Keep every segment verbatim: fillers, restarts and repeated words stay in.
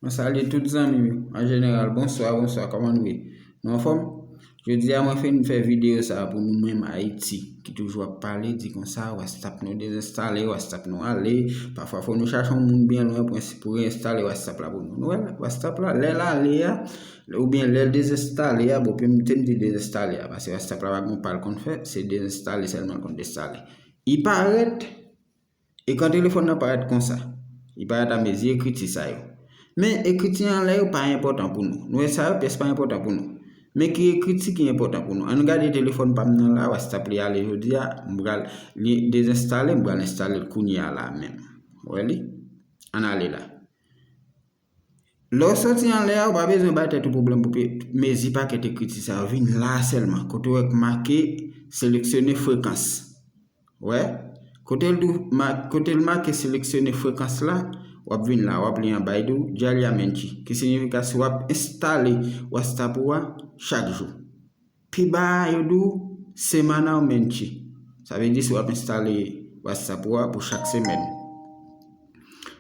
Mwen salye tout zanmi m yo. An jeneral, bonswa, bonswa, kòman nou ye? Nou anfòm? Jodi a, mwen fin fè videyo sa a pou nou menm Ayiti, ki toujou ap pale, di konsa, WhatsApp nou dezenstale, WhatsApp nou ale. Pafwa, fò nou chache yon moun byen lwen pou, pou reenstale WhatsApp la pou nou. Nou wè, WhatsApp la, lè l ale a, oubyen lè l dezenstale a, bon, pou m te m di dezenstale a, paske WhatsApp la pa gen yon pa l konn fè, se dezenstale sèlman l konn dezenstale. Li parèt, ekran telefòn nan parèt konsa. Li parèt a mezi ekriti sa yo. Men ekriti anlè yo pa enpòtan pou nou. Nou wè sa yo, pyès pa enpòtan pou nou. Men ki ekriti ki enpòtan pou nou? Ann gade telefòn pa m nan la, WhatsApp li ale jodi a, m pral li dezenstale, m pral enstale l kounye a la menm. Ou wè li? Ann ale la. Lè w soti anlè a, ou pa bezwen bay tèt ou pwoblèm pou pe-, mezi pakèt ekriti sa yo. Vin la sèlman, kote w wè k make seleksyone frekans. Wè? Kote l di w ma-, kote l make seleksyone frekans la, w ap vin la, w ap li anba, li di w Jaliamenchi, ki siyifi si w ap enstale WhatsApp ou a chak jou. Pi ba a, yo di w semanalmente. Sa vle di si w ap enstale WhatsApp ou a pou chak semèn.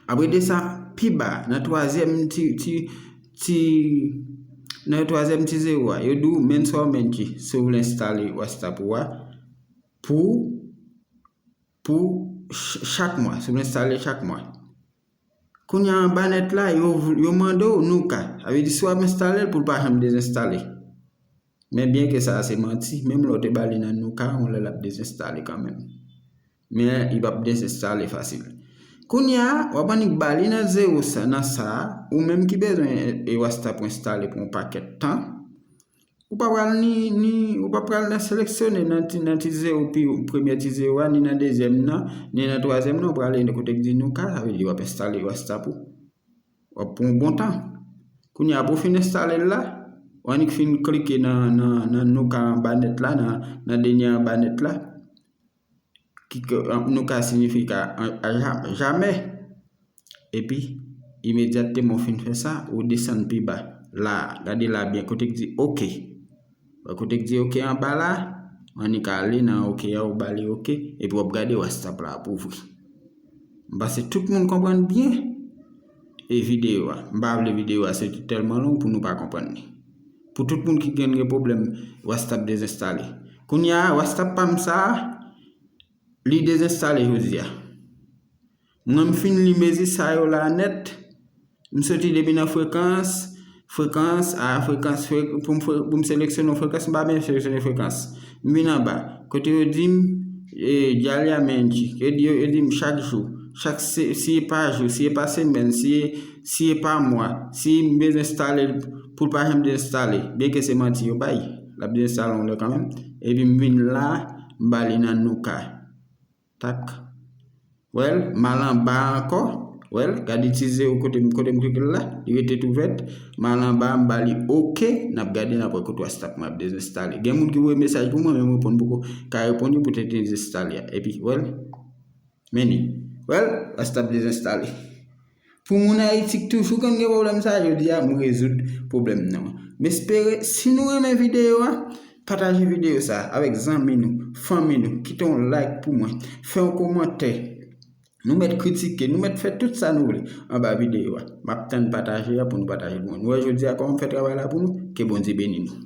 Apre de sa, pi ba, nan twazyèm ti, ti, ti, nan twazyèm ti zewo a, yo di w mensualmente, si w vle enstale WhatsApp ou a pou, pou ch-, chak mwa, si w vle enstale chak mwa. Kounye a anba nèt la, yo, yo mande w Nuka. Sa vle di si w ap enstale l pou l pa janm dezenstale. Men byenke sa a se manti, menm lè w te ba li nan Nuka, yon lè l ap dezenstale kanmenm. Men li p ap dezenstale fasil. Kounye a, w ap annik ba li nan zewo sa, nan sa a, ou menm ki bezwen e WhatsApp ou enstale pou yon pakèt tan. Ou pa pral ni, ni, ou pa pral nan seleksyone nan ti, nan ti zewo pi, premye ti zewo a, ni nan dezyèm nan, ni nan twazyèm nan, ou prale kote k di Nuka, sa vle di w ap enstale WhatsApp ou. W ap pran yon bon tan. Kounye a, pou w fin enstale l la, w annik fin klike nan, nan, nan Nuka anba nèt la, nan, nan dènye anba nèt la. Ki, Nuka siyifi a, a, a ja-, jamè. Epi, imedyatman w fin fè sa, ou desann pi ba. La, gade la byen, kote k di oke. Wè kote k di oke anba la, w annik ale nan oke a, ou ba li oke, epi w ap gade WhatsApp la ap ouvri. M panse tout moun konprann byen e videyo a. M pa vle videyo a soti tèlman long pou nou pa konprann li. Pou tout moun ki gen, gen pwoblèm WhatsApp dezenstale. Kounye a, WhatsApp pa m sa a, li dezenstale jodi a. Mwen, m fin li mezi sa yo la nèt. M soti depi nan frekans, frekans, a frekans, fre-, pou m fre-, pou m seleksyone yon frekans, m pa bezwen seleksyone frekans. M vin anba, kote yo di m, e, diariamente, yo di, yo, yo di m chak jou, chak se-, si e pa jou, si e pa semèn, si e, si e pa mwa, si m bezwen enstale l pou l pa janm dezenstale, byenke se manti yo bay, l ap dezenstale yon lè kanmenm. Epi m vin la, m ba li nan Nuka. Tak. Wè l, m al anba ankò. Wè l, gade ti zewo kote m, kote m klike l la, li rete tou vèt. M al anba, m ba li oke, n ap gade, n ap wè kote WhatsApp mwen ap dezenstale. Gen moun ki voye mesaj pou mwen, men m reponn poko ka reponn yo poutèt dezenstale a. Epi, wè l, men li. Wè l, WhatsApp dezenstale. Pou moun Ayiti k toujou konn gen pwoblèm sa, jodi a, m rezoud pwoblèm nan. M espere, si nou renmen videyo a, pataje videyo sa avèk zanmi nou, fanmi nou, kite yon like pou mwen, fè yon kòmantè. Nou mèt kritike, nou mèt fè tout sa nou vle anba videyo a. M ap tann pataje a pou nou pataje l pou mwen. Nou wè jodi a kòman m fè travay la pou nou, ke Bondye beni nou.